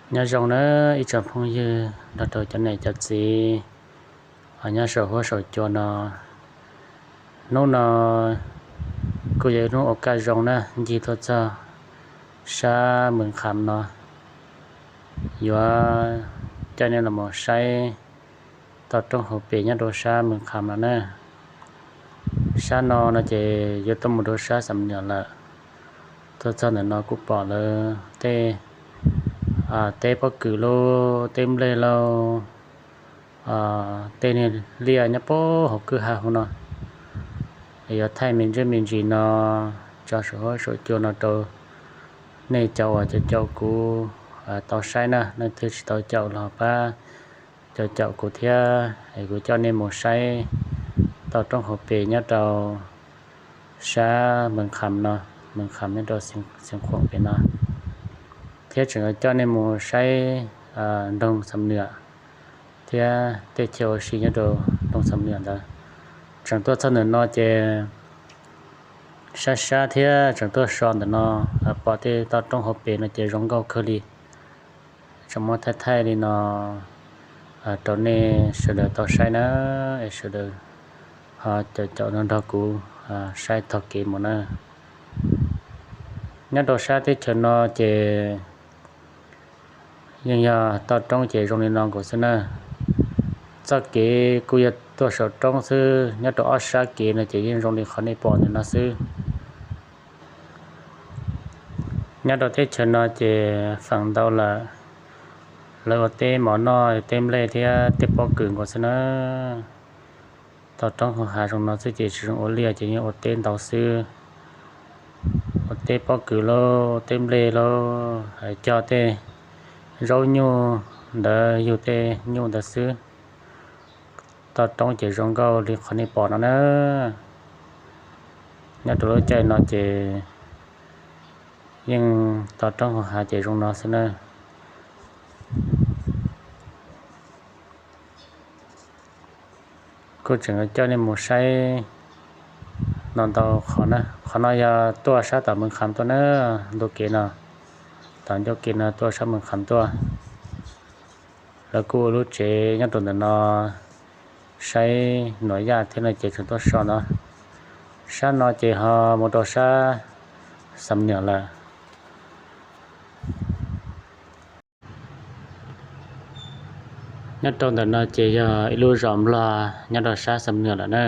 Nyob zoo na ib tsoom phooj ywg nrog rau cov niam cov txiv nyob saum huab saum cua no. Hnub no kuj yog ib hnub ua kaj zoo na, ncig tuaj txog sab Mws Kham no, yuav coj nej los mus saib toj roob hauv pes nyob rau sab Mws Kham no na. Sab no no ces yuav tuaj mus rau sab Xam Nuam lawm. Tuaj txog ntawm no kuj pom lawv tej teb pob kws lauj, teb nplej lauj, tej niag liaj nyob puag hauv kwj ha hauv no. Yuav thaij me ntsis me ntsis no tso saum huab saum cua no rau nej cov uas caum caum kuv tau saib na, nej twg tsis tau caum los pab caum caum kuv thiab es kuv coj nej mus saib toj roob hauv pes nyob rau sab Mws Kham no, Mws Kham nyob rau Xeev Khuam pem no, thiab tseem coj nej mus saib nroog Xam Nuam thiab tej chaw ua si nyob rau nroog Xam Nuam ntawd. Tseem tuaj txog ntawm no ces sab sab thiab tseem tuaj so ntawm no, pom tej toj roob hauv pes no ces zoo nkauj kawg li. Tseem muab thaij thaij li no rau nej sawv daws tau saib na, es sawv daws ho caum caum nrog nrog kuv saib txoj kev mus na. Nyob rau sab teb chaws no ces yeej yog toj roob ces zoo li no nkaus xwb na. Txoj kev kuj yog tuaj saum roob xwb, nyob rau ob sab kev no ces yeej zoo li qhov nej pom ntawm no xwb. Nyob rau teb chaws no ces feem ntau lawm, lawv ua teb mov noj, teb nplej thiab tej pob kws nkaus xwb na. Toj roob hauv hav zoov no xwb ces tsis zoo ua liaj, ces yeej ua teb ntau xwb. Ua teb pob kws lauj, teb nplej lauj, cog tej zaub nyuj ntawd, yug tej nyuj ntawd xwb. Toj roob ces zoo nkauj li qhov nej pom no na. Nyob rau lub caij no ces yeej toj roob hauv hav ces zoo no xwb na. Kuj tseem coj nej mus saib no ntau qhov na. Qhov no yog tuaj sab tom Mws Kham tuaj na, ntu kev no, tom ncauj kev no tuaj sab Mws Kham tuaj. Lawv kuj ua lub tsev nyob rau ntawm no, saib Nuam Yaj thiab no ces tseem tuaj so no. Sab no ces ho mus rau sab Xam Nuam lawm. Nyob rau ntawm no ces yog ib lub zos Nplog nyob rau sab Xam Nuam lawm na.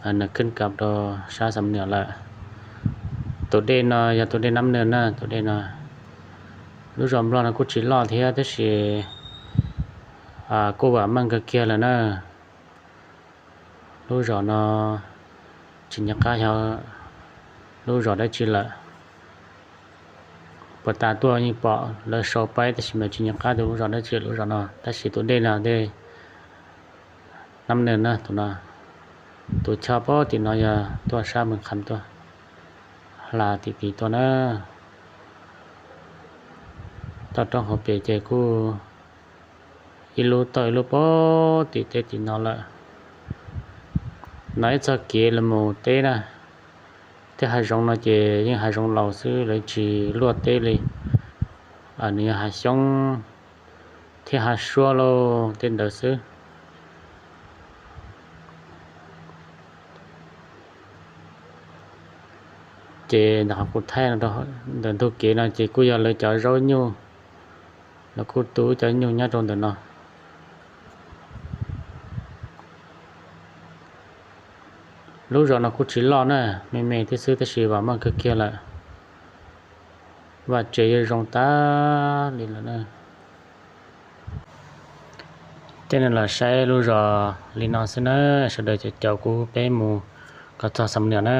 Nws khwb kam rau sab Xam Nuam lawm. Tus dej no yog tus dej Nab Nws na, tus dej no. Lub zos Nplog no kuj tsis loj thiab tab sis kuj vam meej kawg kiag lawm na. Lub zos no tsis nco qab xyov lub zos dab tsi lawm. Puag ta tuaj yeej pom lawv sau paib tab sis mas tsis nco qab tias lub zos dab tsi lub zos no, tab sis tus dej no dej Nab Nws na tus no. Tus choj puag tim no yog tuaj sab Mws Kham tuaj, hla tim tid tuaj na. Toj roob hauv pes ces kuj ib lub toj ib lub puag tim teb tim no lawm. No ib txoj kev los mus teb na. Tej hav zoov no ces yeej hav zoov laus xwb, lawv tsis luaj teb li. Nws yog hav xyoob thiab hav suab lauj tej ntawd xwb. Ces ntawm qhov kuv thaij no, ntawm ntug kev no ces kuj yog lawv cov zaub nyuj, lawv kuj tu cov nyuj nyob rau ntawm no. Lub zos no kuj tsis loj na, me me thiab xwb tab sis vam meej kawg kiag lawm. Vaj tsev yuav zoo tas li lawm na. Coj nej los saib lub zos li no xwb na, sawv daws caum caum kuv peb mus kom txog Xam Nuam na.